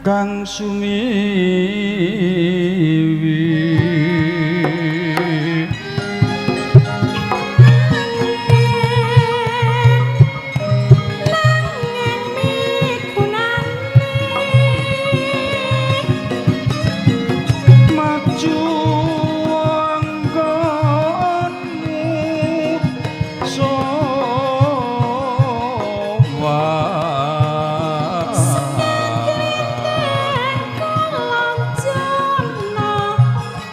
Kang sumiwi. Nanging migunani Maju anggonmu sowan. Kolonjono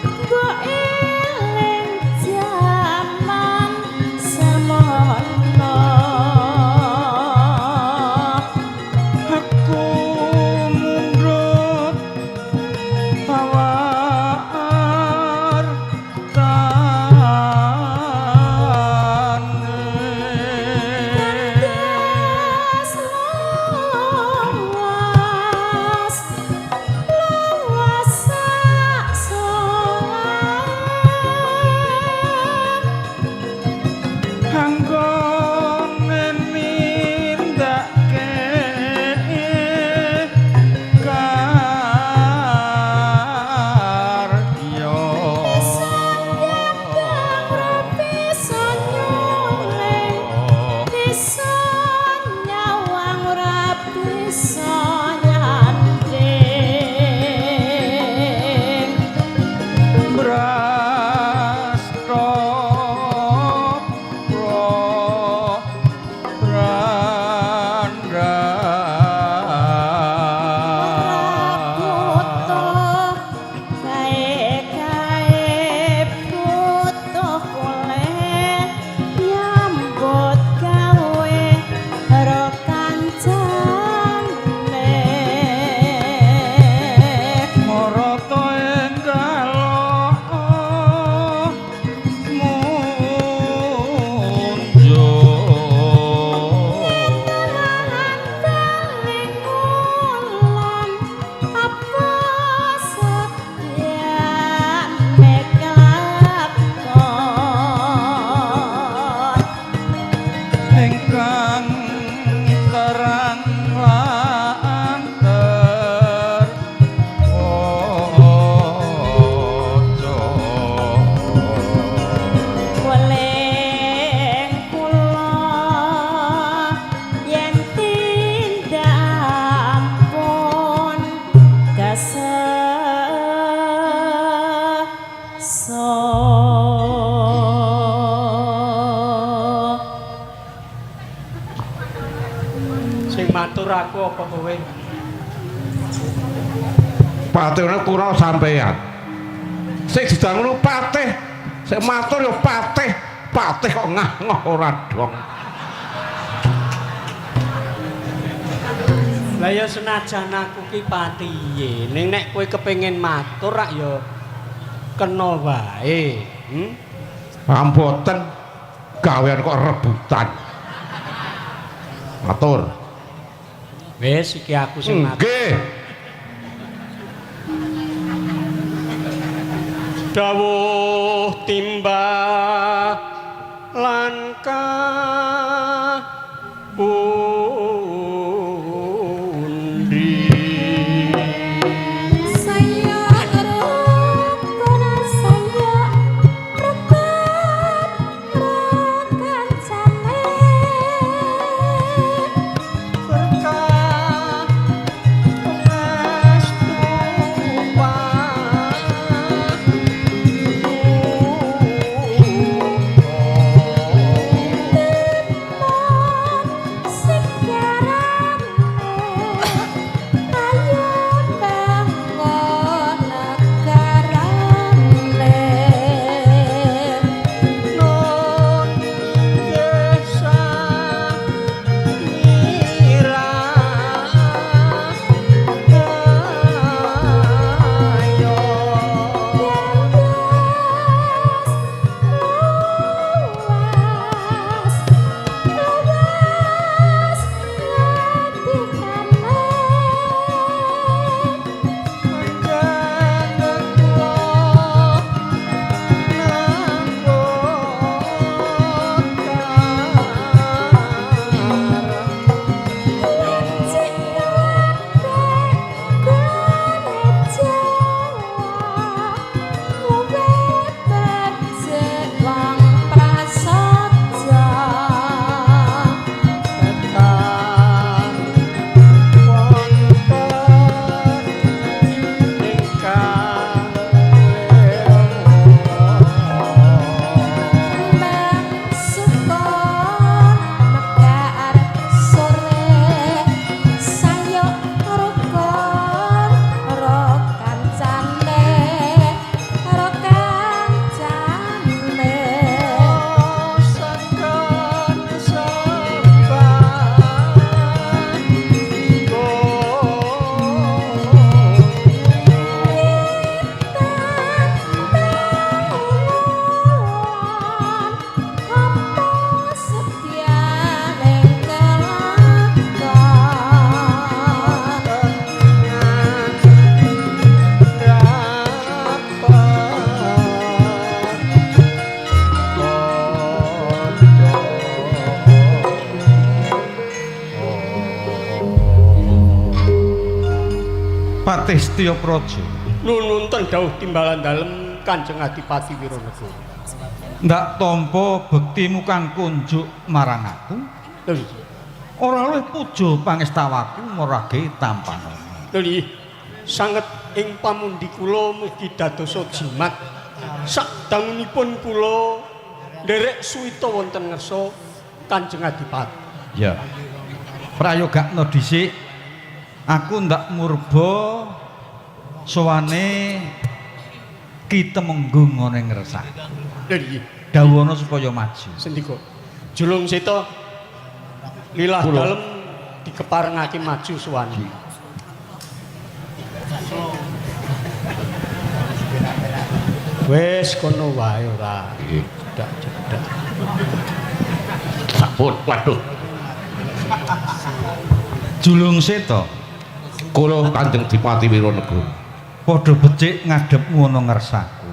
mbok eling jaman semono. Aku mundhut pawartane. Kandas luwas luwas sak sowan. Anggone nindakake karya. Ora bisa nyuling, bisa nyawang, ora bisa nyanding. Bras pro branda. Ora butuh gawe-gawe, butuh oleh nyambut gawe karo kancane. Marata enggal munjuk. Bali ngulon apa setyane kelakon. Ingkang terang lan terwaca. Weling kula yen tindak ampun kasesa. Sing matur aku apa kowe? Patihne kurang sampeyan. Sing didangu patih, sing matur ya patih. Patih kok ngah-ngoh ora dong. Lah ya senajan aku ki patihe, ning nek kowe kepengin matur rak ya kena wae. Hmm? Amboten gawean kok rebutan. Matur. Wis iki aku sing matur. Nggih. Dawuh timbah lan kapundi. Saya rukun, saya rukun kancane. Berkah pangestu. Patih Setya Praja. Nununten dawuh timbalan dalem Kanjeng Adipati Wiranegara. Ndak tampa bektimu kang kunjuk marang aku. Lho iya. Ora luwih puja pangestawaku marage tampanono. Lho iya. Sanget ing pamundi kula mugi dadosa jimat. Sakdangunipun kula nderek suwita wonten ngarsa Kanjeng Adipati. Ya. Prayogakno dhisik aku ndak murba sowane Ki Temenggung ana ing ngersah. Lho iya. Dawuhana supaya maju. Sendika. Julung Seta lilah Kula. dalem dikeparengake maju suwane. Wis kono wae ora. Nggih. Cedak-cedak. Sampun, waduh. Julung Seta Kula Kanjeng Dipati Wiranegara. padha becik ngadhepmu ana ngersaku.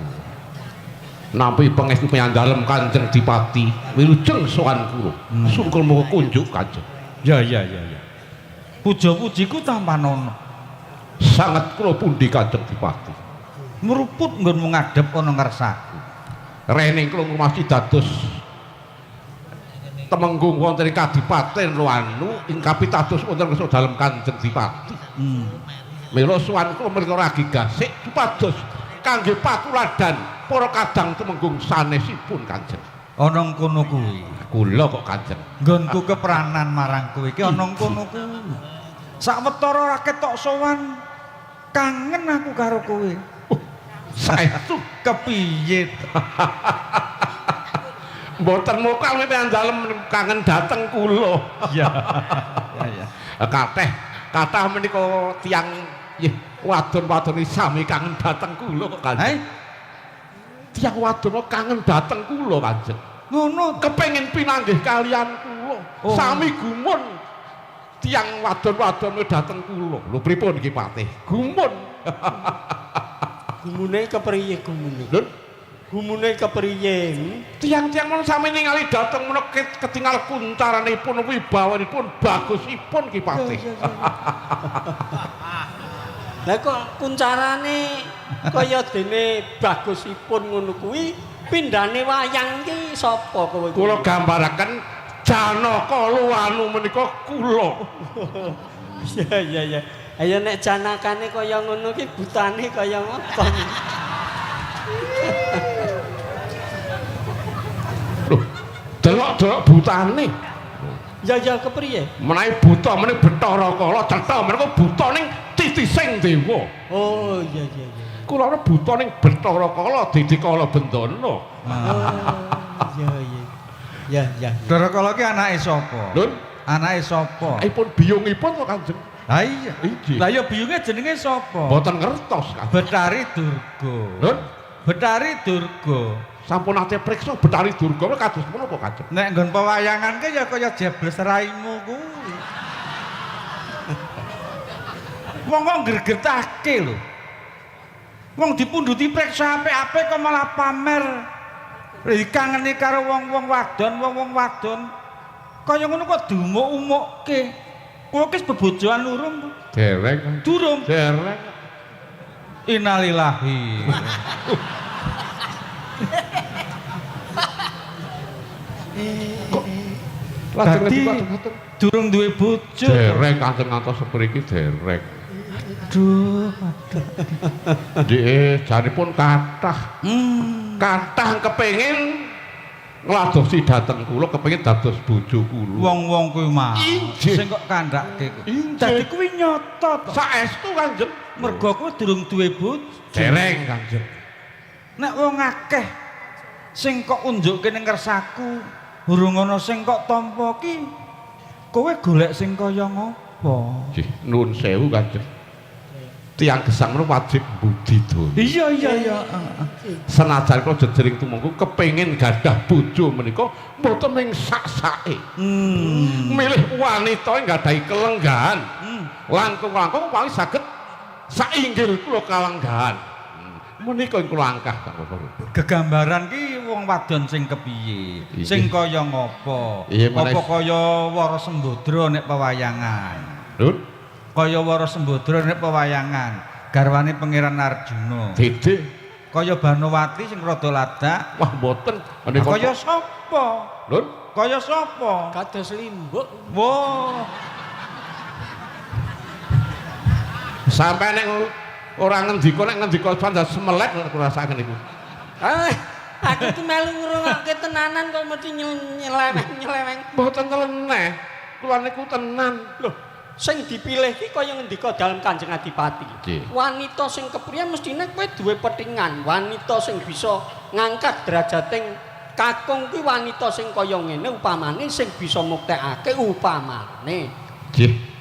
Nampi pangestu piyandalem Kanjeng Dipati wilujeng sowan kula. Sungkul muga kunjuk Kanjeng. Ya ya ya ya. Puja-pujiku tampanono. Sanget kula pundi Kanjeng Dipati. Mruput nggonmu ngadhep ana ngersaku. Rening kula ngumasi dados Temenggung wonten ing Kadipaten Loanu ing kapitados wonten ngersa dalem Kanjeng Dipati. Mila sowan kula mriko ragi gasik supados kangge patuladan para kadang Temenggung sanesipun Kanjeng. Ana kono kuwi. Kula kok Kanjeng. Nggonku kepranan marang kowe iki ana kono kuwi. Sawetara ora ketok sowan kangen aku karo kowe. Saestu Kepiye to? mboten mokal dalem kangen dateng kula. Ya. Ya ya. Kathah kathah menika tiyang nggih wadon-wadon sami kangen dateng kula kok Kanjeng. Hei, Tiyang wadon kok kangen dateng kula Kanjeng. ngono Kepengin pinanggih kalian kula. Oh. Sami gumun tiyang wadon-wadon dateng kula. Lho pripun iki Patih? Gumun. Gumune kepriye gumune? Lho Gumune kepriye? tiang-tiang mon sami ningali dateng menika ketingal kuncaranipun wibawanipun bagusipun Ki Patih. Lah kok kuncarane kaya dene bagusipun ngono kuwi pindhane wayang ki sapa kowe kuwi? Kula gambaraken Janaka Luwanu menika kula. Iya iya iya. Ayo nek janakane kaya ngono ki butane kaya ngopo. Loh, delok-delok butane. Ya ya kepriye? Menawi buta menika Bathara Kala cetha menika buta ning titising dewa. Oh iya iya iya. Kula ora buta ning Bathara Kala didi Kala Bendana. Oh iya iya. Ya ya. Bathara Kala ki anake sapa? Lho, Anake sapa? ipun biyungipun to Kanjeng. Lah iya. Inggih. Lah ya biyunge jenenge sapa? Mboten ngertos Kanjeng. Betari Durga. Lho, Betari Durga. sampun nate priksa Betari Durga kados menapa Kanjeng? Nek nggon pewayangan ki ya kaya jebles raimu kuwi. Wong kok gregetake lho. Wong dipunduti preksa apik-apik kok malah pamer. Dikangeni karo wong-wong wadon, wong-wong wadon. Kaya ngono kok diumuk-umukke. Kowe ki wis bebojoan urung? Dereng. Durung. Dereng. Innalillahi. Lajeng Dadi ngendika ngoten. durung duwe bojo. Dereng Kanjeng ngantos sepriki dereng. Aduh, aduh. Nggih, janipun kathah. Kathah kepengin ngladosi dateng kula, kepengin dados bojo kula. Wong-wong kuwi mah Injih. sing kok kandhake. Injih. Dadi kuwi nyata to. Saestu Kanjeng. Mergo kuwi durung duwe bojo. Dereng Kanjeng. Nek wong akeh sing kok unjukke ning ngersaku, urung ana sing kok tampa ki, kowe golek sing kaya ngopo? Nggih, nuwun sewu Kanjeng. Tiyang gesang menika wajib budidaya. Iya iya iya. Senajan kula jejering tumenggung kepengin gadah bojo menika mboten ming sak-sake. Milih wanita ing gadahi kelenggahan. Langkung-langkung paling saged sainggil kula kalenggahan. Menika ing kula angkah Kang Bapak. Gegambaran ki wong wadon sing kepiye? Iya. Sing kaya ngopo? Iya, Apa kaya Wara Sembadra nek pewayangan? Lho, Kaya Wara Sembadra nek pewayangan, garwane Pangeran Arjuna. Dede. Kaya Banowati sing rada ladak. Wah, mboten. Kaya sapa? Lho, Kaya sapa? Kados limbuk. Wah. Sampai nek ora ngendika, nek ngendika pandas semelet kula rasakaken niku. Ah, aku ki melu ngrungokke tenanan kok mesti nyeleweng-nyeleweng. Mboten teleneh. Kula niku tenan. Loh, sing dipilih ki kaya ngendika dalem Kanjeng Adipati. Nggih. Wanita sing kepriye mestine kowe duwe petingan, wanita sing bisa ngangkat derajating kakung kuwi wanita sing kaya ngene upamane sing bisa muktekake upamane. Nggih.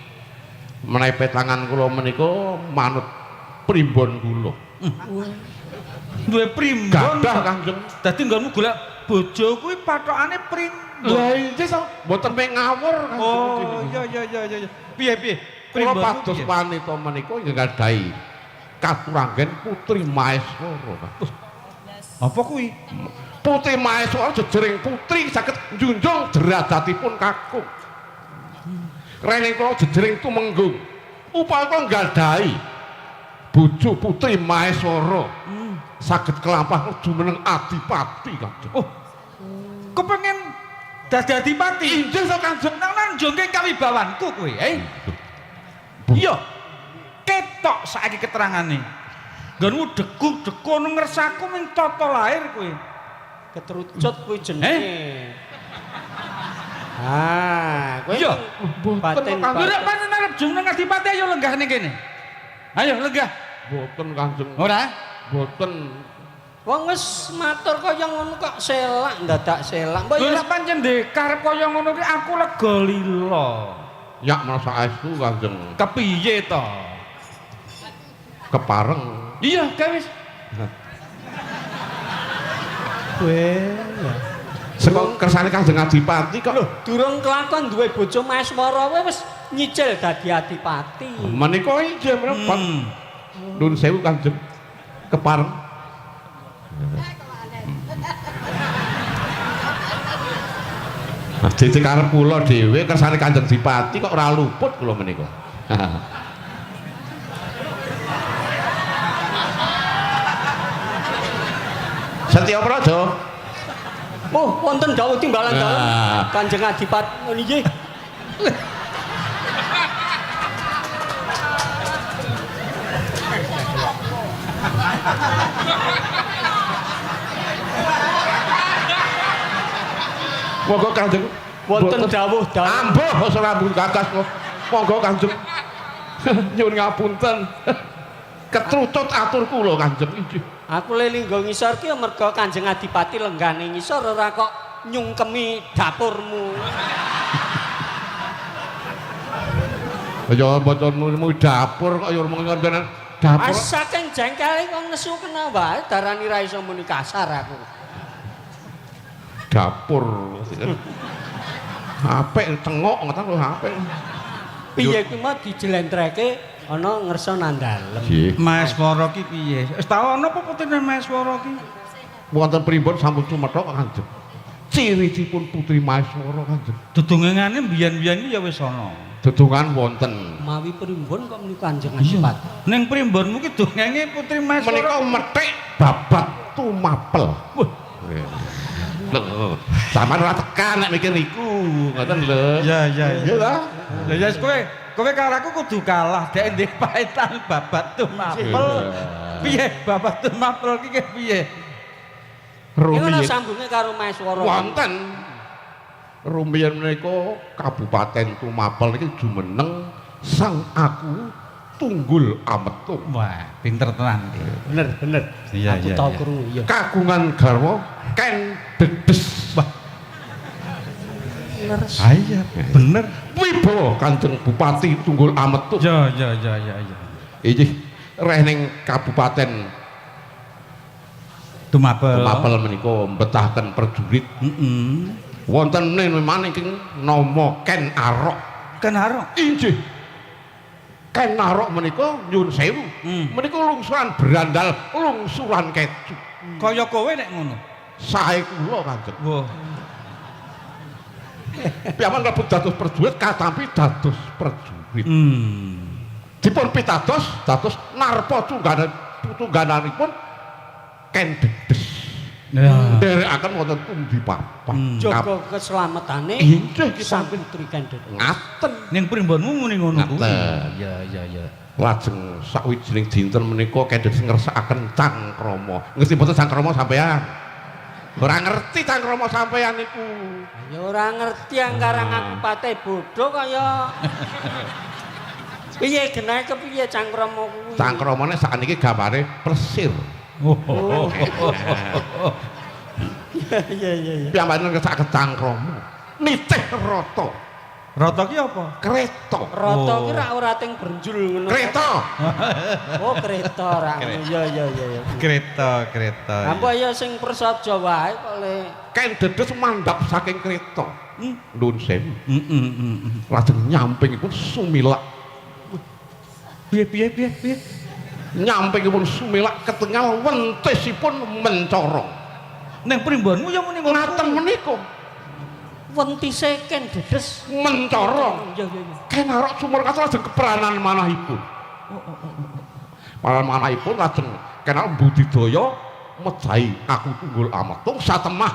Menawi petangan kula menika manut primbon kula. Duwe primbon. Gadah Kanjeng. Dadi nggonmu golek bojo kuwi pathokane primbon. Lah inggih to, mboten mung ngawur Kanjeng. Oh, iya iya iya iya. Piye piye? Kula Primbonmu pados piye? wanita menika ingkang gadhahi katuranggen Putri Maeswara. Apa kuwi? Putri Maeswara jejering putri saged njunjung derajatipun kakung. Rene kula jejering tumenggung. Upaya kula nggadahi bojo Putri Maeswara saged kelampah jumeneng adipati Kanjeng. Oh. Kepengen dadi adipati. Inggih to Kanjeng. Nang nang njongke kawibawanku kowe, eh? Iya. Ketok saiki keterangane. Nggonmu deku-deku nang ngersaku ming tata lahir kowe. Ketrucut kuwi jenenge. Ah, kowe Iya. batin. Lho nek pancen arep jumeneng adipati ayo lenggah ning kene. Ayo lenggah. Mboten Kanjeng. Ora? Mboten. Wong wis matur kaya ngono kok selak ndadak selak. Mbok Lho ya nek pancen ndek karep kaya ngono kuwi aku lega lila. Ya merasa saestu Kanjeng. Kepiye to? Kepareng. Iya, gawe wis. kowe. Saka kersane Kanjeng Adipati kok. Lho, durung kelakon duwe bojo Maeswara wae wis nyicil dadi adipati. Menika inggih menapa? Nuwun sewu Kanjeng. Kepareng. Dadi karep kula dhewe kersane Kanjeng Adipati kok ora luput kula menika. Setya Praja. Oh, wonten dawuh timbalan dalem Nah. Kanjeng Adipati nggih. Monggo Kanjeng. Wonten dawuh dalem. Ambuh rambut gagas kok. Monggo Kanjeng. Nyuwun ngapunten. Ketrucut atur kula Kanjeng inggih. Aku le linggo ngisor ki mergo Kanjeng Adipati lenggane ngisor ora kok nyungkemi dapurmu. Ya mboten mu dapur kok ya mung ngoten dapur. As saking jengkele kok nesu kena wae darani ra iso muni kasar aku. Dapur. Apik tengok ngoten lho apik. Piye kuwi mau dijlentreke ana ngersa nang dalem. Nggih. Maeswara ki piye? Wis tau ana apa putrine Maeswara ki? Wonten primbon sampun cumethok Kanjeng. Ciri-ciripun Putri Maeswara Kanjeng. Dodongengane mbiyen-mbiyen ki ya wis ana. Dodongan wonten. Mawi primbon kok muni Kanjeng Adipati. Ning primbonmu ki dongenge Putri Maeswara. Menika methik babat tumapel. Wah, Lho, sampean ora tekan nek mikir niku, ngoten lho. Ya ya Iya ta? Ya ya kowe karo aku kudu kalah dek ndek paetan babat tumapel. Piye babat tumapel ki piye? Iku ana Rumiyin sambunge karo Maeswara. wonten. Rumiyin menika Kabupaten Tumapel niki jumeneng Sang Aku Tunggul Ametung. Wah, pinter tenan ki. Bener, bener. Iya, Aku iya, tau iya. krungu iya. Kagungan garwa Ken Dedes. Wah, Leres. ah iya bener. Wibawa Kanjeng Bupati Tunggul Ametung. Ya ya ya ya ya. Inggih reh ning Kabupaten Tumapel. Tumapel menika mbetahaken prajurit. Heeh. Wonten maning ingkang nama Ken Arok. Ken Arok. Inggih. Ken Arok menika nyuwun sewu. Menika lungsuran berandal, lungsuran keju. Kaya kowe nek ngono. Sae kula Kanjeng. Wah. Piyambak mlebu dados prajurit katampi dados prajurit. Dipun pitados dados narpa tunggananipun Ken Dedes. Ya. Nderekaken wonten pundi papan. Jaga keselamatane Inggih Sang Putri Ken Dedes. Ngaten. Ning primbonmu muni ngono kuwi. Ngaten. Iya iya iya. Lajeng sawijining dinten menika Ken Dedes ngersakaken cangkrama. Ngerti mboten cangkrama sampean? Ora ngerti cangkrama sampean niku. Ya ora ngerti angkarang aku pate bodho kaya piye genahe kepiye cangkrama kuwi. Cangkramane sakniki gambare plesir. Oh. Iya iya iya. Piyambake ngersakaken cangkrama. Nitih rata. Rata ki apa? Kereta. Rata Oh. ki rak ora ting brenjul ngono. Kereta. Oh, kereta rak. Iya iya iya iya. Kereta, kereta. Apa ya sing prasaja wae kok le Ken Dedes mandhap saking kereta. Nuwun sewu. Heeh heeh. Lajeng nyampingipun sumilak. Piye piye piye piye? Nyampingipun sumilak ketengal wentisipun mencorong. Ning primbonmu ya muni ngono. Ngaten menika wentise Ken Dedes mencorong. Iya iya iya. Ken Arok sumur kaca lajeng kepranan manahipun. Paranan manahipun lajeng Ken Arok budidaya mejahi aku tunggul ametung satemah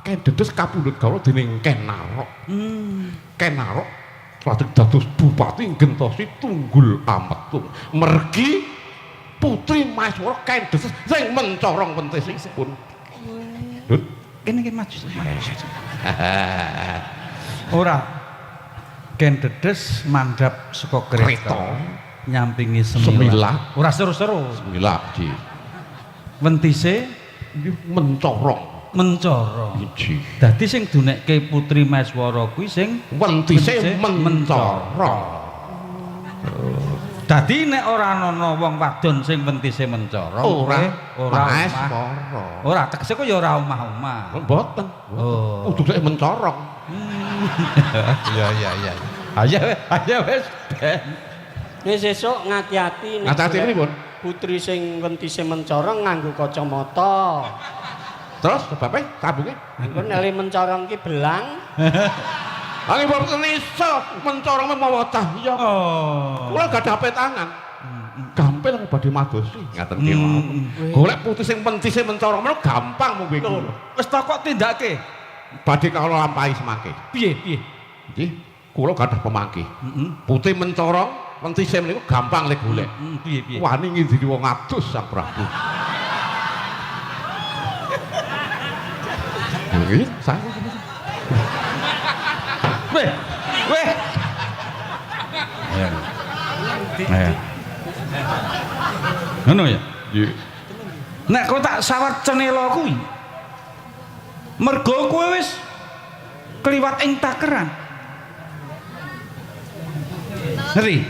Ken Dedes kapundhut garwa dening Ken Arok. Ken Arok lajeng dados bupati nggentosi Tunggul Ametung. Mergi putri Maeswara Ken Dedes sing mencorong wentisipun. Dut. Kene iki maju. Ora. Ken Dedes mandhap saka kereta. Kereta. Nyampingi Semila. Semila. Ora seru-seru. Bismillah, Ji. Wentise Mencorong. mencorong. Iji. Dadi sing dunekke Putri Maeswara kuwi sing Wentise mencorong. Dadi nek ora ana wong wadon sing wentise mencorong, Ora kowe ora omah. Maeswara. Ora tegese kok ya ora omah-omah. Mboten. Oh. Kudu sik mencorong. Iya iya iya. Ayo ayo wis ben. Wis sesuk ngati-ati nek Ngati-ati golek pripun? Putri sing wentise mencorong nganggo kacamata. Terus sebabnya sambunge? Engko nek le mencorong ki belang. Angin mboten iso mencorong mawa cahya. Oh. Kula gadah HP tangan. Gampil badhe madosi ngaten kemawon. Golek putih sing pentise mencorong menawa gampang mung kula. Wis to kok tindake. Badhe kawula lampahi semangke. Piye piye? Nggih, kula gadah pemangki. Heeh. Putih mencorong, pentise meniku gampang le golek. Piye piye? Wani ngindini wong adus Sang Prabu. Nggih, saya Weh. Weh. Ayo. Ayo. Ngono ya? Nggih. Nek kowe tak sawat cenela kuwi. Mergo kowe wis kliwat ing takeran. Ngerti?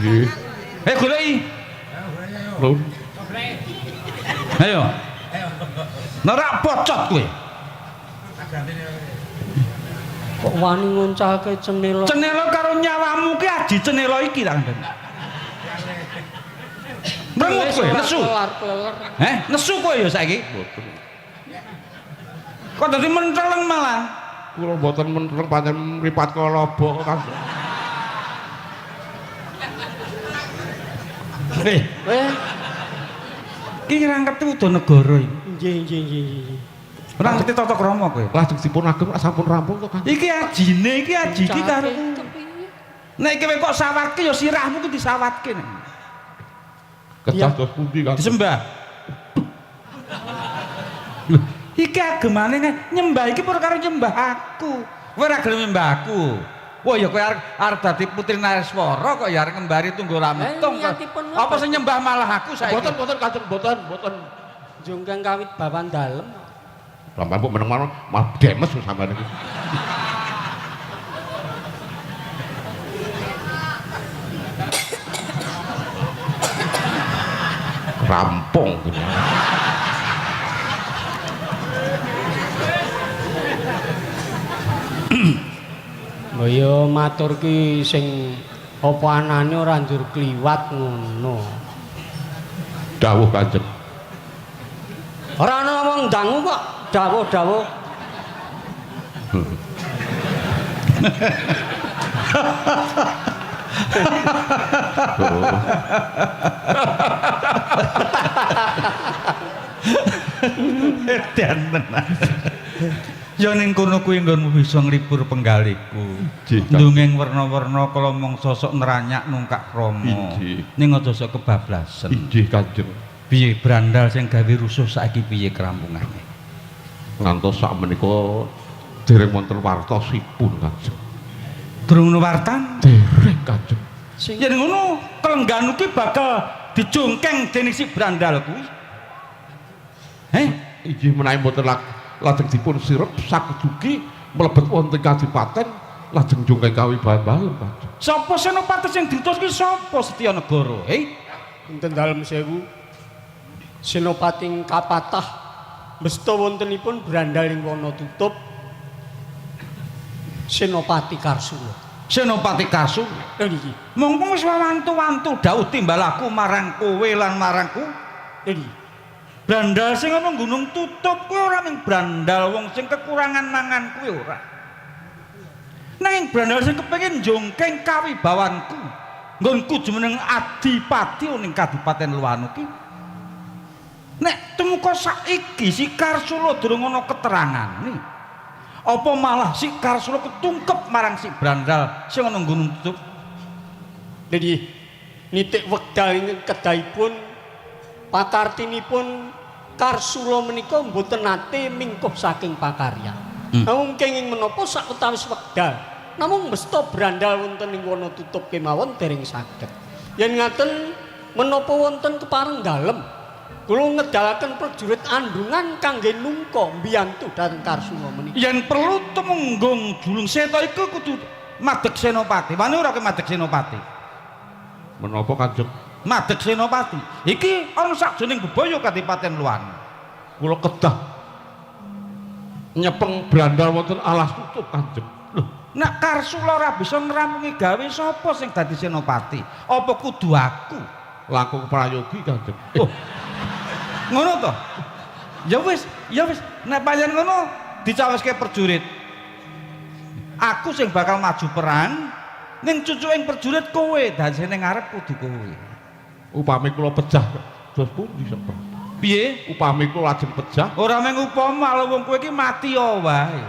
Nggih. Goleki. Lho, Ayo. Nerak pocot kowe. Kok wani nguncalke cenela. Cenela karo nyawamu ki aji cenela iki tak kandhani. Mrengut kowe, nesu. Kelar-kelar. Nesu kowe ya saiki. mboten. Kok dadi menteleng malah. Kula mboten menteleng pancen mripat kula lobo kok. Eh, Weh, iki ngrangkep udo negara iki. nggih nggih nggih nggih. Ora ngerti tata krama kowe. Lajeng dipun agem sampun rampung to, Kang. Iki ajine iki aji iki karo Kepiye? Nek kowe kok sawatke ya sirahmu ki disawatke nek. Kedah dos pundi, Kang? Disembah. Lho, iki agemane nyembah iki perkara nyembah aku. Kowe ora gelem nyembah aku. Wah ya kowe arep dadi putri Nareswara kok ya arep ngembari Tunggul Ametung. Niatipun Apa sing nyembah malah aku saiki? Mboten mboten Kanjeng, mboten mboten. Jongkang kawit bawan dalem. Sampeyan mbok meneng malah malah demes sampeyan niku. Rampung gitu. Lho ya matur ki sing apa anane ora njur kliwat ngono. Dawuh Kanjeng. Ora ana wong dangu kok dawuh-dawuh. Oh. Edan tenan. Ya ning kono kuwi nggonmu bisa nglibur penggaliku. Ndongeng werna-werna kala mung sosok neranyak nungkak krama. Ning aja sok kebablasen. Inggih Kanjeng. Piye brandal sing gawe rusuh saiki piye kerampungane? Ngantos sak menika dereng wonten wartosipun Kanjeng. Durung wartan? Dereng Kanjeng. Yen ngono kelenggan ki bakal dijongkeng dening si brandal kuwi. Heh, inggih menawi mboten lajeng dipun sirep sakedugi mlebet wonten kadipaten lajeng jongkeng kawibahan dalem Kanjeng. Sapa senopati sing diutus ki sapa Setyanegara? Heh. Wonten dalem sewu. Senopati kapatah mesta wontenipun brandal ing wana tutup Senopati Karsula. Senopati Karsula. Lha niki. Mongko wis wantu-wantu dawuh timbal aku marang kowe lan marangku. Lha niki. Brandal sing ana gunung tutup kuwi ora mung brandal wong sing kekurangan mangan kuwi ora. Nanging brandal sing kepengin njongkeng kawibawanku. Nggonku jumeneng adipati ning Kadipaten Luwanu ki. Nek tumeka saiki si Karsula durung ana keterangane. Apa malah si Karsula ketungkep marang si brandal sing ana gunung tutup? Niki nitik wekdal ing kedahipun pakartinipun Karsula menika mboten nate mingkuh saking pakaryan. Namung kenging menapa sawetawis wekdal namung mesta brandal wonten ing wana tutup kemawon dereng saged. Yen ngaten menapa wonten kepareng dalem kula ngedalaken prajurit andungan kangge nungka mbiyantu dhateng Karsula menika. Yen perlu tumenggung julung seta iku kudu madeg senopati. Wani ora ke madeg senopati? Menapa Kanjeng? Madeg senopati. Iki ana sakjroning bebaya Kadipaten Luwan. Kula kedah nyepeng brandal wonten alas tutup Kanjeng. Lho, nek Karsula ora bisa ngrampungi gawe sapa sing dadi senopati? Apa kudu aku? Langkung prayogi Kanjeng. Oh. Ngono to? Ya wis, nek pancen ngono dicawiske prajurit. Aku sing bakal maju perang, ning cucuking prajurit kowe, dadi ning ngarep kudu kowe. Upami kula pejah terus pundi sapa? Piye? Upami kula lajeng pejah? Ora mung upama lho wong kowe iki mati ya wae.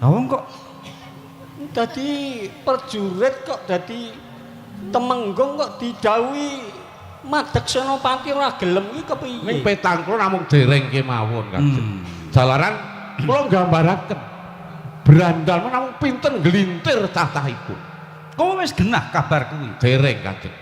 Lah wong kok dadi prajurit kok dadi temenggung kok didhawuhi madeg senopati ora gelem iki kepiye? Ning petang kula namung dereng kemawon Kanjeng. Jalaran kula nggambaraken brandal namung pinten nglintir cacahipun. Kowe wis genah kabar kuwi? Dereng Kanjeng.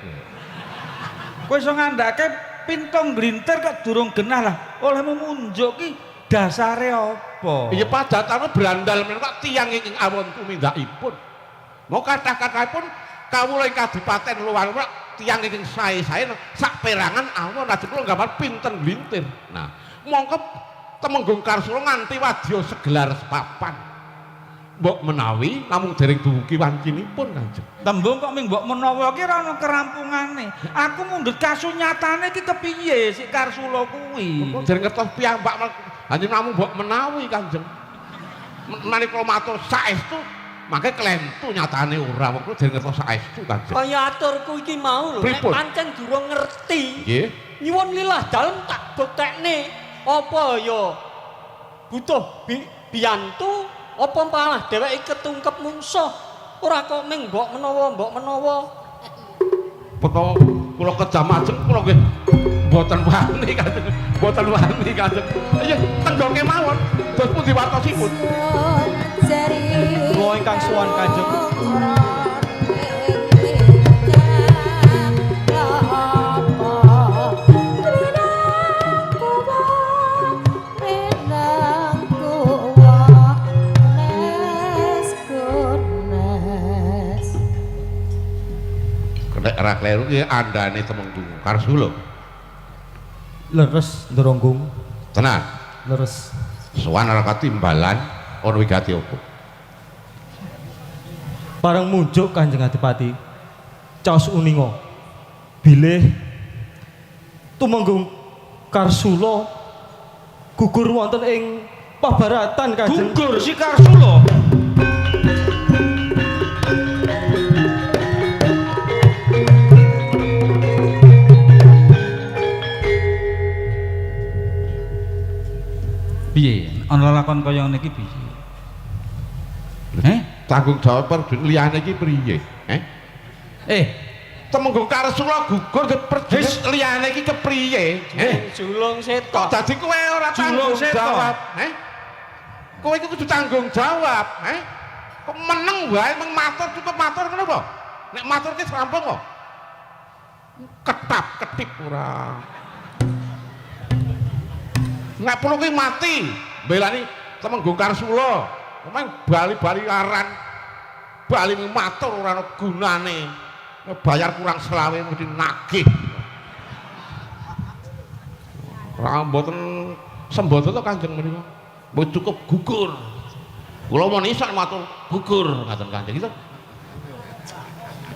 Kowe iso ngandhake pintung nglintir kok durung genah lah. Olehmu munjuk ki dasare apa? Iya padatane brandal menika tiyang ingkang awon tumindakipun. Mau kathah-kathahipun kawula ing Kadipaten Luwang tiyang ingkang sae-sae sak perangan awon lajeng kula gambar pinten nglintir. Nah, mongko Temenggung Karsula nganti wadya segelar sepapan. Mbok menawi namung dereng dugi wancinipun Kanjeng. Tembung kok ming mbok menawa ki ora ana kerampungane. Aku mundhut kasunyatane iki kepiye si Karsula kuwi? Kok dereng ngertos piyambak hanya namung mbok menawi Kanjeng. Menawi kula matur saestu mangke klentu nyatane ora wong kula dereng ngertos saestu Kanjeng. Kaya aturku iki mau lho nek pancen durung ngerti. Nggih. Nyuwun lilah dalem tak buktekne apa ya butuh biyantu apa malah dheweke ketungkep mungsuh ora kok ming mbok menawa mbok menawa. Beto kula kejam ajeng kula nggih mboten wani Kanjeng, mboten wani Kanjeng. Iya tenggo kemawon dos pundi wartosipun. Kula ingkang sowan Kanjeng. Nek ora kleru ki andane Temenggung Karsula. Leres Ndoronggung. Tenan. Leres. Sowan ora katimbalan ana wigati apa? Bareng munjuk Kanjeng Adipati. Caos uninga bilih Tumenggung Karsula gugur wonten ing pabaratan Kanjeng. Gugur si Karsula. Ana lakon kaya ngene iki piye? Eh? Tanggung jawab prajurit liyane iki priye? Eh? Eh, Temenggung Karsula gugur ke prajurit liyane iki kepriye? Eh? Julung Kok Seta. dadi kowe ora Julung tanggung Seta. jawab? Eh? Kowe iki kudu tanggung jawab, eh? Kok meneng wae meng matur cukup matur ngono apa? Nek matur ki rampung kok. Ketap ketip ora. Nek perlu ki mati, belani Temenggung Karsula. Memang bali-bali aran bali matur ora ana gunane. Bayar kurang selawe mesti nagih. Ora mboten sembodo to Kanjeng menika. Mbok cukup gugur. Kula mon iso matur gugur ngaten Kanjeng itu.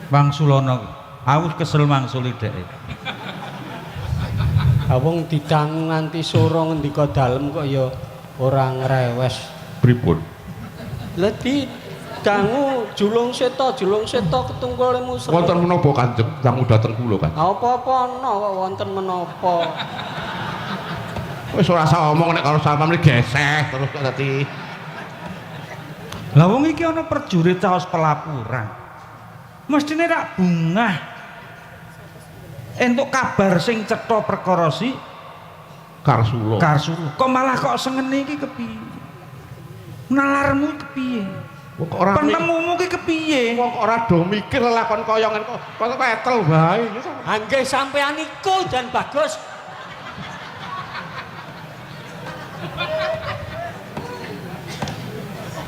Wangsulana. Aku kesel mangsuli dheke. Ha wong didangu nganti sora ngendika dalem kok ya ora ngrewes. Pripun? Lah didangu Julung Seta, Julung Seta ketungkul musra. Wonten menapa Kanjeng dangu dhateng kula Kanjeng? Apa-apa ana kok wonten menapa. Wis ora usah omong nek karo sampeyan mriki geseh terus kok dadi Lah wong iki ana prajurit caos pelapuran. Mestine rak bungah. Entuk kabar sing cetha perkara si Karsula. Karsula. Kok malah kok sengene iki kepiye? Nalarmu kepiye? Wong kok ora Penemumu ki kepiye? wong kok ora do mikir lelakon kaya ngene kok kok etel wae. Ha nggih sampean iku dan bagus.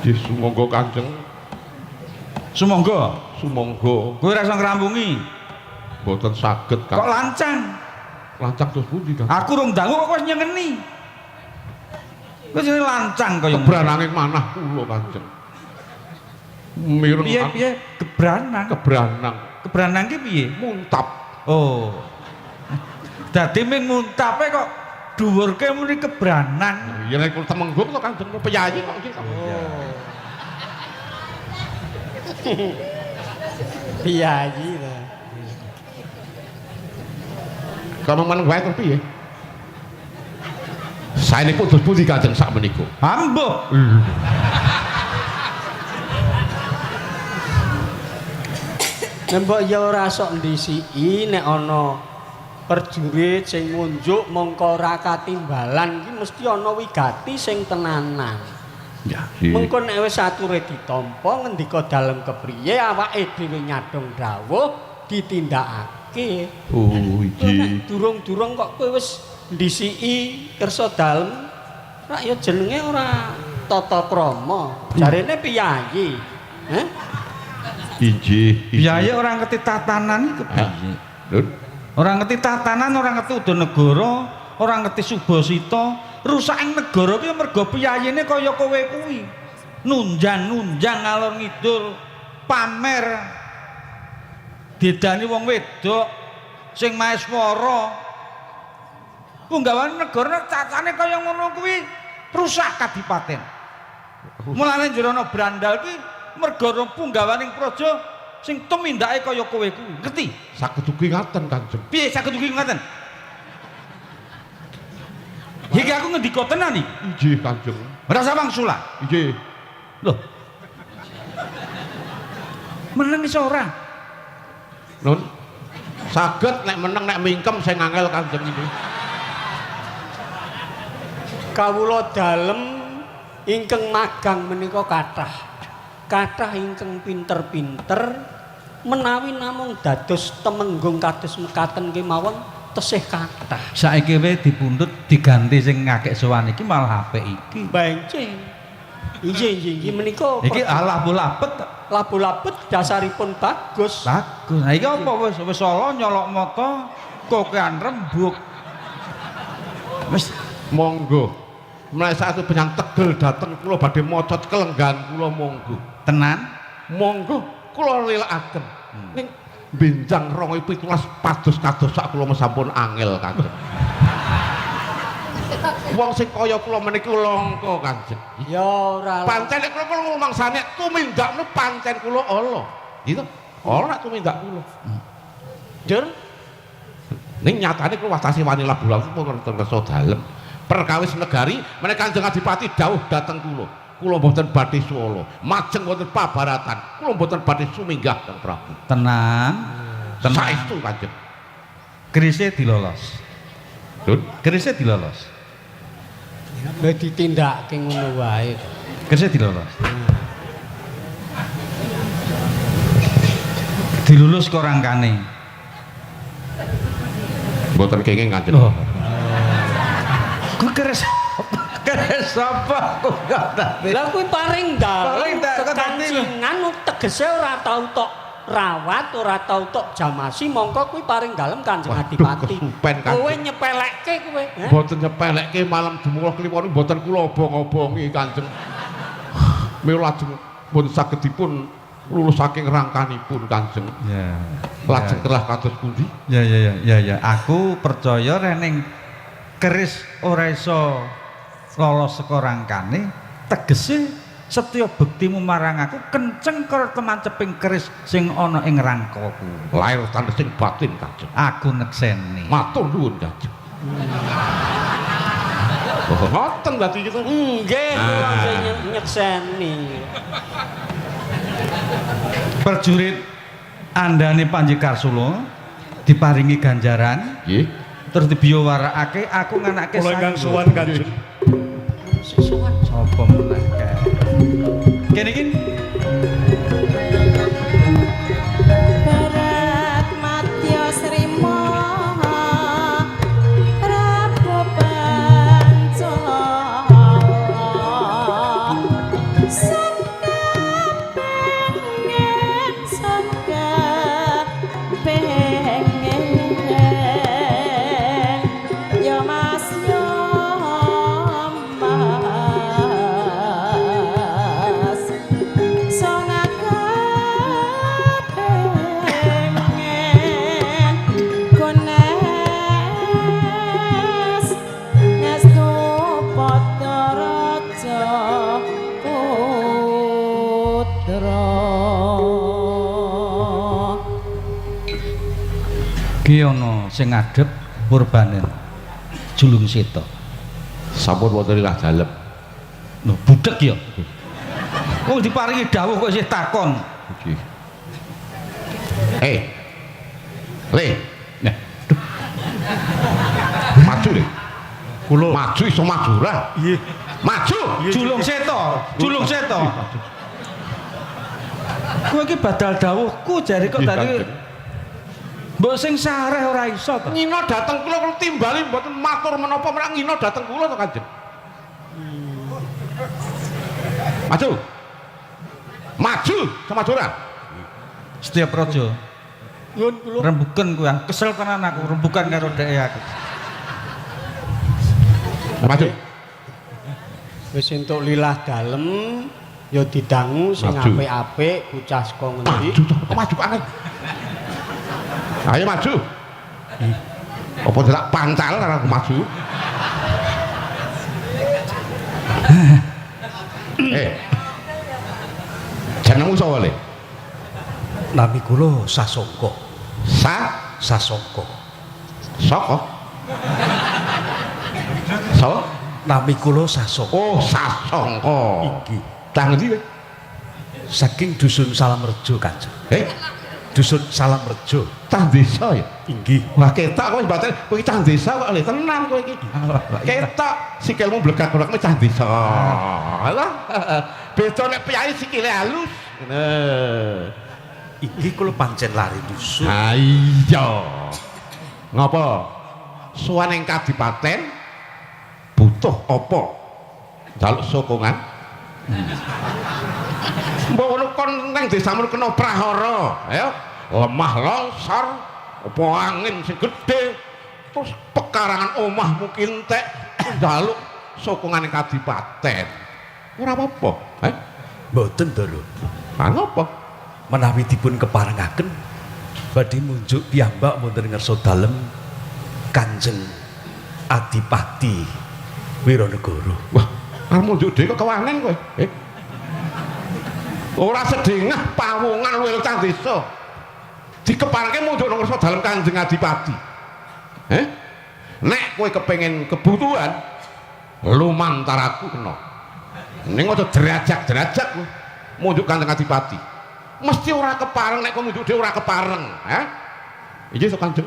Nggih sumangga Kanjeng, Sumangga, sumangga. kowe ora iso ngrampungi. Mboten saged Kok Kang. lancang? Lancang terus pundi Kang? Aku rung dangu kok wis nyengeni. Kowe jenenge lancang kaya ngono. Kebranange manah kula Kanjeng. Mireng Piye piye gebranang? Kebranang Kebranang ki piye? muntap. Oh. Dadi ming muntape kok dhuwurke muni kebranang. Ya nek kula temenggung to Kanjeng piyayi kok iki. Piyayi ta. Kamu meneng wae terus piye? Saenipun terus pundi Kanjeng sak menika? Ambuh. Nek mbok ya ora sok ndisiki nek ana prajurit sing ngunjuk mongko ora katimbalan iki mesti ana wigati sing tenanan. Ya. Mengko nek wis ature ditampa ngendika dalem kepriye awake dhewe nyadong dawuh ditindakake. Oh, iki. Durung-durung kok kowe wis ndisiki kersa dalem rak ya jenenge ora tata krama. Jarene piyayi. Heh? Injih. Piyayi ora ngerti tatanan iki kepiye? Lho, Ora ngerti tatanan, ora ngerti udanegara, ora ngerti subasita, rusaking negara ki mergo piyayine kaya kowe kuwi. Nunjang-nunjang ngalor ngidul, pamer. Didani wong wedok sing maeswara. Punggawane negara cacane kaya ngono kuwi rusak kadipaten. Mulane jero ana brandal ki mergo punggawaning praja sing tumindake kaya kowe kuwi. Ngerti? Saged ugi ngaten Kanjeng. Piye saged ugi ngaten? Iki aku ngendika tenan iki. Injih Kanjeng. Ora usah wangsula. Injih. Loh. Meneng iso ora? Nun. Saged nek meneng nek mingkem sing angel Kanjeng iki. Kawula dalem ingkang magang menika kathah. Kathah ingkang pinter-pinter menawi namung dados temenggung kados mekaten kemawon tesih kathah. Saiki wae dipundhut diganti sing ngakek sowan iki malah apik iki. Bancing. Inggih inggih inggih menika Iki labu-labet labu-labet dasaripun bagus. bagus. Nah iki apa wis wis ala nyolok mata kokean rembug. Wis Monggo. Mulai saat itu penyang tegel dateng kula badhe mocot kelenggahan kula monggo. Tenan. Monggo kula lelakaken. Ning benjang 2017 pados kados sak kula sampun angel Kanjeng. Wong sing kaya kula meniki langka Kanjeng. Ya ora. Pancen nek kula ngumangsane tumindakno pancen kula ala. Gitu. Ora tumindak kula. Jur Ning nyatane kula watasi wani labu-labu pun ngertos dalem. Perkawis negari menika Kanjeng Adipati dawuh dhateng kula. Kula mboten badhe swala, majeng wonten pabaratan. Kula mboten badhe suminggah Kang Prabu. Tenang. Tenang. Saestu Kanjeng. Kerise dilolos. Lho, Kerise dilolos. Lha ditindakake ngono wae. Kerise dilolos. Dilulus kok rangkane. Mboten kenging Kanjeng. Loh. Kuwi keris keris apa kok tadi? Lah kuwi paring dalem Paring kok tadi lho. kekancingan tegese ora tau tok rawat, ora tau tok jamasi, mongko kuwi paring dalem Kanjeng Waduh, Adipati. kesupen, Kanjeng. Kowe nyepelekke kowe. Heh? Mboten nyepelekke malam jumulah kliwon mboten kula obong-obongi Kanjeng. Mila lajeng pun saged dipun lulus saking rangkanipun Kanjeng. Ya. Lajeng kerah kados pundi? Ya ya ya ya ya, aku percaya rening keris ora iso lolos saka rangkane, tegese setya bektimu marang aku kenceng karo temanceping keris sing ana ing rangkaku. Lair tandhesing batin Kanjeng. Aku nekseni. Matur nuwun Kanjeng. Oh, ngoten berarti gitu. Nggih, kula Ah. nggih nyekseni. Prajurit andane Panji Karsula diparingi ganjaran Nggih. terus dibiyowarakake aku nganake Kula ingkang sowan Kanjeng. Sowan. Sapa meneh kae? Kene iki Barat Madya Sri Maha Prabu Pancala Sangka pengen ya Mas ya Mas Sonaka pengen kones ngestu padha raja putra. Ki ana sing ngadhep Purbanen Julung Seta. Sampun wonten ilah dalem. Lho budhek ya. Wong diparingi dawuh kok isih takon. Nggih. Eh. Le, Nah, maju le. Kula. Maju iso maju ora? Nggih. Maju. Julung Seta, Julung Seta. Kowe iki badal dawuhku jare kok Nggih, tadi Kanjeng. mbok sing sareh ora iso to. Ngino dateng kula kula timbali mboten matur menapa menak ngino dateng kula to Kanjeng. Maju. Maju, sama maju ora? Setiap raja Nyun kula. rembuken kuwi kesel tenan aku rembukan karo dhek aku. Maju. Wis entuk lilah dalem ya didangu sing Maju. apik-apik bocah saka ngendi. Maju to, kok maju kok angel. Ayo maju. Apa delak pancal karo aku maju? Eh. Jenengmu sapa le? Nami kula Sasongko. Sa Sasongko. saka. Sapa? Nami kula Sasongko. Oh, Sasongko. Inggih. Cah ngendi kowe? Saking dusun Salamrejo Kanjeng. Eh, Dusun Salamrejo. cah desa ya? Inggih. Wah, ketok kowe batin, kowe cah desa kok le tenan kowe iki. Ketok sikilmu blegak-blegak kowe cah desa. Alah, beda nek piyai sikile halus. Ngono. Inggih kula pancen lari dusun. Ha iya. Ngapa? Sowan ing kadipaten butuh apa? Njaluk sokongan. Mbok ngono kon nang desamu kena prahara, ya. Lemah longsor, apa angin sing gedhe, terus pekarangan omahmu kintek njaluk sokongan ing kadipaten. Ora apa-apa, eh? Mboten Ndara. Ha ngapa? Menawi dipun keparengaken badhe munjuk piyambak wonten ngarsa dalem Kanjeng Adipati Wiranegara. Wah, arep munjuk dhewe kok kewanen kowe. Eh? Ora sedengah pawongan luwih cah desa. Dikeparake munjuk nang ngarsa dalem Kanjeng Adipati. Eh? Nek kowe kepengin kebutuhan, Lumantar aku kena. Ning aja derajak-derajak kowe munjuk Kanjeng Adipati. Mesti ora kepareng nek kowe munjuk dhewe ora kepareng, ha? Iki sok Kanjeng.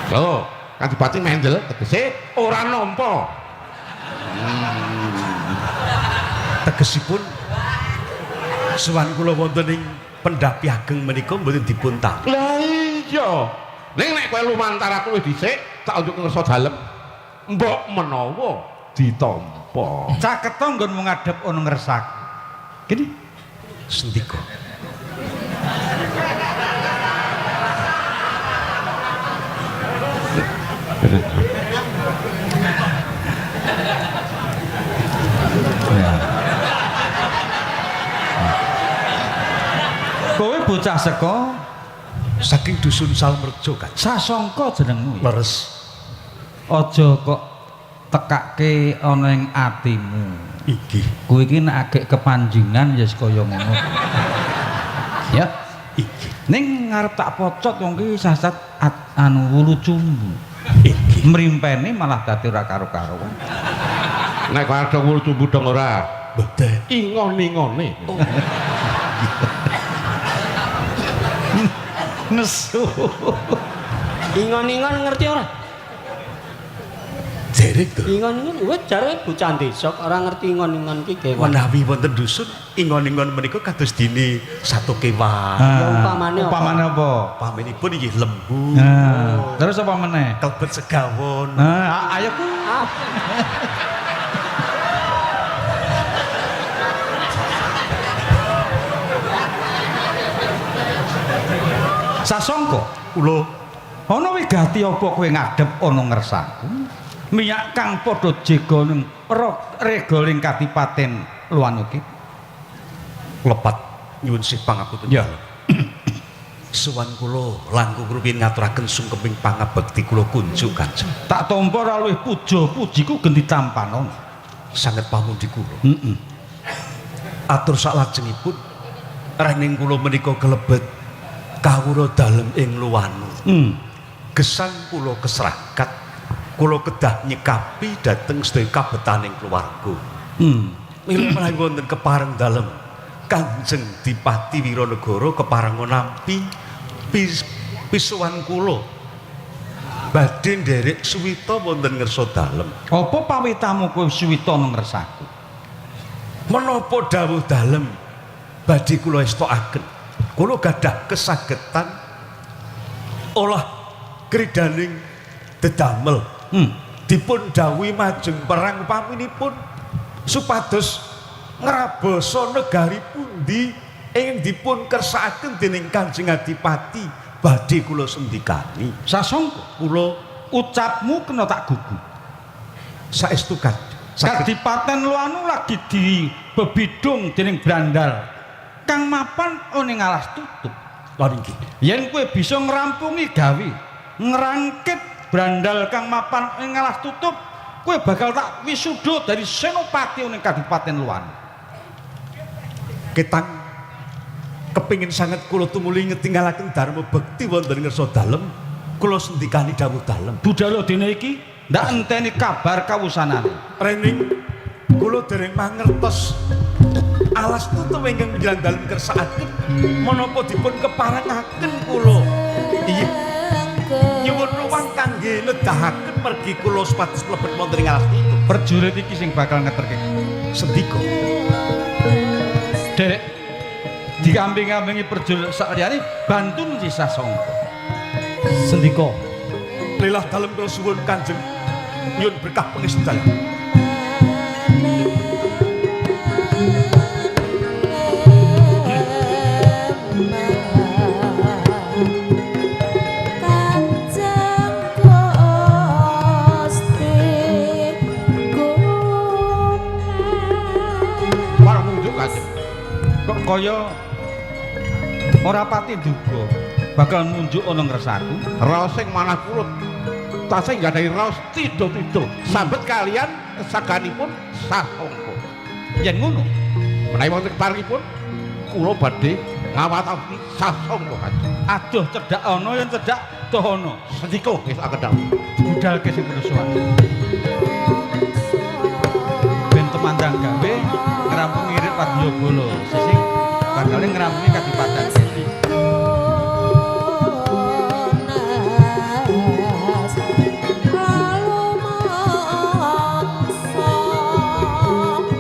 Lho, Kanjeng Adipati mendel tegese ora nampa. Tegesipun sowan kula wonten ing pendhapi ageng menika mboten dipun tampi. Lah iya. Ning nek kowe lumantar aku wis dhisik, tak unjuk ngersa dalem. Mbok menawa ditampa. Caketa nggonmu ngadhep ana ngersaku. Gini. Sendika. Kowe bocah saka Saking dusun Salmerjo kan. Sasongko jenengmu ya. Leres. Aja kok tekake ana ing atimu. Inggih. Kowe iki nek agek kepanjingan ya kaya ngono. Ya. Inggih. Ning ngarep tak pocot wong ki sasat anu wulu cumbu. Inggih. Mrimpene malah dadi ora karo-karuan. Nek kowe arep wulu cumbu dong ora? Mboten. Ingon-ingone. Nesu. Ingon-ingon ngerti ora? Derek to. Ingon-ingon wis jare bocah desa kok ora ngerti ingon-ingon ki kewan. Menawi wonten dusun ingon-ingon menika kados dene satu kewan. Ya, upamane apa? Upamane apa? Paminipun inggih lembu. Nah, terus apa meneh? Kelebet segawon. Nah, ayo ku. Sasongko, Kula ana wigati apa kowe ngadhep ana ngersaku? Minyak kang padha jego ning regaling kadipaten Luanuki. lepat nyuwun sih pangapunten. Ya. Sowan kula langkung rumiyin ngaturaken sungkeming pangabekti kula kunjuk Kanjeng. Tak tampa ora luwih puja pujiku genti tampanono. Sanget pamundi kula. Heeh. Atur saklajengipun rening kula menika kelebet kawula dalem ing Luwanu. Gesang kula kesrakat, kula kedah nyikapi dhateng sedaya kabetaning keluarga. Mila menawi wonten kepareng dalem Kanjeng Dipati Wiranegara kepareng nampi pisuwan kula badhe nderek suwita wonten ngersa dalem. Apa pawitamu kowe suwita nang ngersaku? Menapa dawuh dalem badhe kula estokaken? Kula gadah kesagetan olah kridaning dedamel. Dipun dawuhi majeng perang paminipun supados ngrabasa negari pundi ingkang dipun kersakaken dening Kanjeng Adipati badhe kula sendikani. Sasongko, Kula ucapmu kena tak gugu. Saestu Kadipaten Luanu lagi di bebidung dening Brandal kang mapan ana ing alas tutup. Lan inggih. Yen kowe bisa ngrampungi gawe ngrangkit Brandal kang mapan ing alas tutup, kowe bakal tak wisuda dari senopati ning Kadipaten Luanu. Ketang kepingin sanget kula tumuli ngetinggalaken dharma bekti wonten ngersa dalem, kula sendikani dawuh dalem. Budhalo dene iki ndak enteni kabar kawusanane. Rening kula dereng mangertos alas tutup ingkang menjelang dalem kersakaken menapa dipun keparengaken kula. Iya. Nyuwun ruwang kangge nedahaken mergi kula supados mlebet wonten ing alas tutup. Prajurit iki sing bakal ngeterke. Sendika. Derek dikambing-kambingi prajurit sakliyane bantun si Sasongko. Sendika. Lelah dalem kula suwun Kanjeng nyuwun berkah pangestu dalem. Kanjeng Gusti Parang munjuk Kanjeng. Kok kaya ora pati duga bakal munjuk ana ngersaku. Raos sing manah kula tasih nggadahi raos tido-tido sambet kalian kesaganipun Sasongko. Yen ngono, menawi wonten keparengipun kula badhe ngawatawi Sasongko Kanjeng. Aduh cedhak ana yen cedhak doh ana. Sendika nggih akan dawuh. Budalke sing padha sowan. Ben tumandang gawe ngrampungi irit wadyabala. Sisih bakale ngrampungi kadipaten.